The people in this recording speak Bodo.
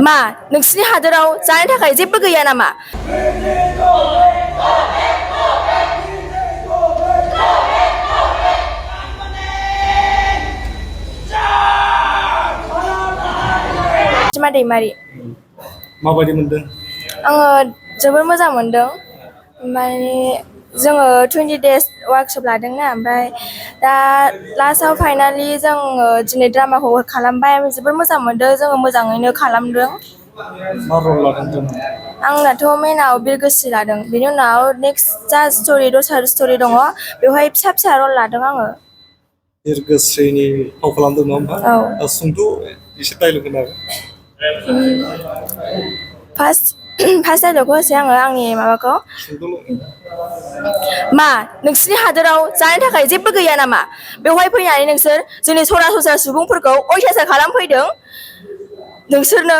मा नोंसिनि हादोराव जानो थाखाय जेबो गैया नामा? सिमा दैमारि। माबायदि मोनदों? आङो जोबोर मोजां मोनदों। माने जोङो 20 days वार्कशप लादोंना, ओमफ्राय दा लास्टआव फाइनालि जोङो दिनै ड्रामाखौ खालामबाय। जोबोर मोजां मोनदों, जोङो मोजाङैनो खालामदों। मा रल लादों? आंनाथ' मेनाव बिरगोस्रि लादों। बेनि उनाव नेक्स्ट जा दस्रा स्ट'रि दङ, बेवहाय फिसा फिसा रल लादों आङो। बिरगोस्रिनि फाव खालामदों नङा होमबा? औ। सुंद' एसे डाइलग होनो हागोन? फार्स्ट डाइलगखौ होसै आङो आंनि माबाखौ। सुंद'ल'। मा नोंसिनि हादोराव जानो थाखाय जेबो गैया नामा? बेवहाय फैनानै नोंसोर जोंनि सरासनस्रा सुबुंफोरखौ अयथासार खालामफैदों। नोंसोरनो